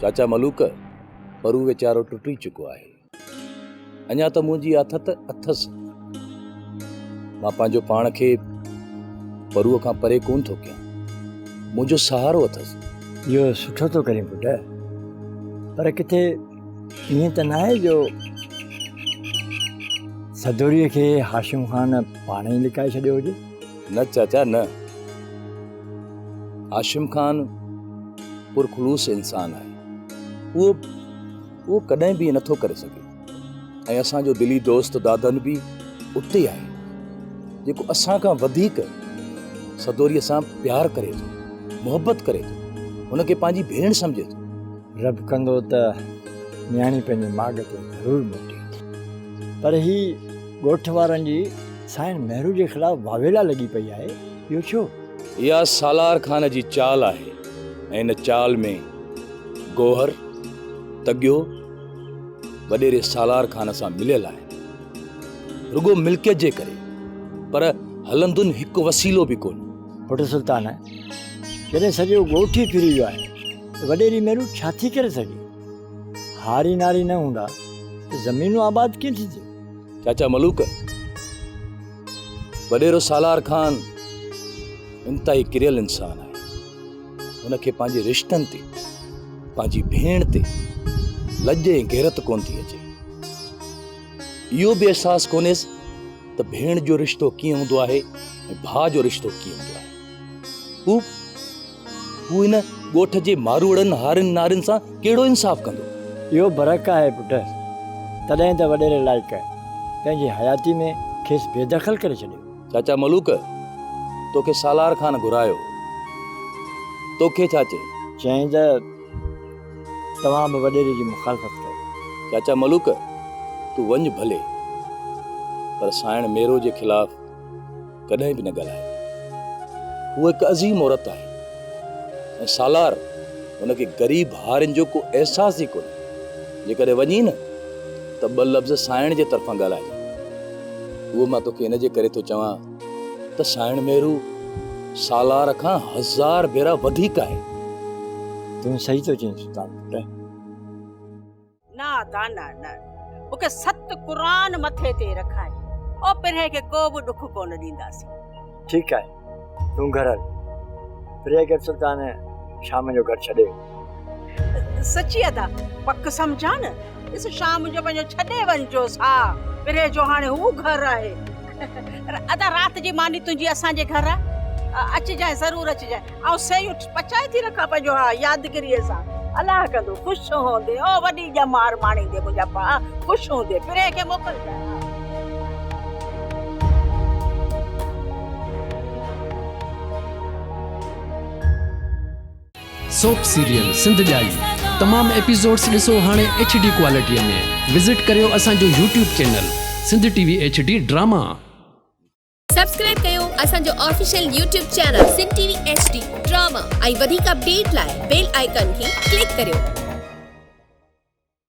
چاچا ملوڪ، پرو ويچارو ٽٽي چڪو آهي. اڃا ته منهنجي آٿت اٿس. مان پنهنجو پاڻ کي پروء کان پري ڪونه ٿو ڪيان. منهنجو سهارو اٿس. اهو سٺو ٿو ڪرين پٽ، پر ڪٿي ائين ته ناهي جو سدوريء کي هاشم خان پاڻ ئي لڪائي ڇڏيو هجي؟ نه چاچا نه. هاشم خان پرخلوص انسان آهي. اهو اهو ڪڏهن به ائين نٿو ڪري سگهي ۽ اسان جو دلي دوست دادن به اتي آهي جيڪو اسان کان وڌيڪ سدوريء سان پيار ڪري ٿو، محبت ڪري ٿو، هن کي پنهنجي ڀيڻ سمجهي ٿو. رب ڪندو ته نياڻي پنهنجي ماڳ تي ضرور موٽي. پر هي ڳوٺ وارن جي سائڻ مهرو جي خلاف واويلا لڳي پئي آهي، اهو ڇو؟ اها سالار خان جي چال آهي ۽ ان چال ۾ گوهر، تڳيو، وڏيري سالار خان سان مليل آهن. رڳو ملڪيت جي ڪري، پر هلندن هڪ وسيلو به ڪونه. پٽ سلطان، جڏهن سڄو ڳوٺ ئي ڦري ويو آهي ته وڏيري مهرو ڇا ٿي ڪري سگهي؟ هاري ناري نه هوندا ته زمينون آباد ڪيئن ٿينديون؟ چاچا ملوڪ، وڏيرو سالار خان انتهائي ڪريل انسان آهي. هن کي پنهنجي رشتن تي، پنهنجي ڀيڻ تي لڄ ۽ غيرت ڪونه ٿي اچي. اهو به احساس ڪونهيس ته ڀيڻ جو رشتو ڪيئن هوندو آهي ۽ ڀاء جو رشتو ڪيئن هوندو آهي. هو هو هن ڳوٺ جي ماروئڙن هارين نارين سان ڪهڙو انصاف ڪندو؟ اهو برحق آهي پٽ، تڏهن ته وڏيري لائق پنهنجي حياتي ۾ کيس بي دخل ڪري ڇڏيو. چاچا ملوڪ، توکي سالار خان گهرايو هو. توکي ڇا چيائين؟ چيائين ته توهان به وڏيري جي مخالفت ڪيو. چاچا ملوڪ، تون وڃ ڀلي، پر سائڻ ميرو جي خلاف ڪڏهن به نه ڳالهائي. هوء هڪ عظيم عورت آهي ۽ سالار هن کي غريب هارين جو ڪو احساس ئي ڪونهي. جيڪڏهن وڃين نه ته ٻه لفظ سائڻ جي طرفان ڳالهائجان. اهو مان توکي ان جي ڪري ٿو چوان ته سائڻ ميرو سالار کان هزار ڀيرا وڌيڪ آهي. تون صحيح ٿو چئين سلطان پٽ. نه ادا نه نه مونکي ست قرآن مٿي تي رکائي او پرهه کي ڪو به ڏک ڪونه ڏينداسين. ٺيڪ آهي تون گهر هل. پرهه گڏ سلطان شام جو گهر ڇڏي ويو. سچي ادا پڪ سمجهان نه ڏس شام جو پنهنجو ڇڏي وڃجوس ها پرهه جو هاڻي هو گهر آهي. ادا رات جي ماني تنهنجي اسان جي گهر آهي اچجانء ضرور اچجانء. آئون سيون پچائي ٿي رکان پنهنجو ها يادگيريء سان. الله ڪندو خوش هوندي او وڏي ڄمار ماڻيندي منهنجا ڀاء خوش هوندي پرينء کي موڪلجانء ها. سوپ سيريل سنڌ ڄائي تمام ايپيسوڊس ڏسو هاڻي ايڇ ڊي ڪوالٽي ۾ وزٽ ڪريو اسان جو YouTube channel Sindh T V H D drama. Subscribe ڪيو اسان جو official YouTube channel Sindh T V H D drama ۽ وڌيڪ اپڊيٽ لاء بيل آئيڪان کي ڪلڪ ڪريو.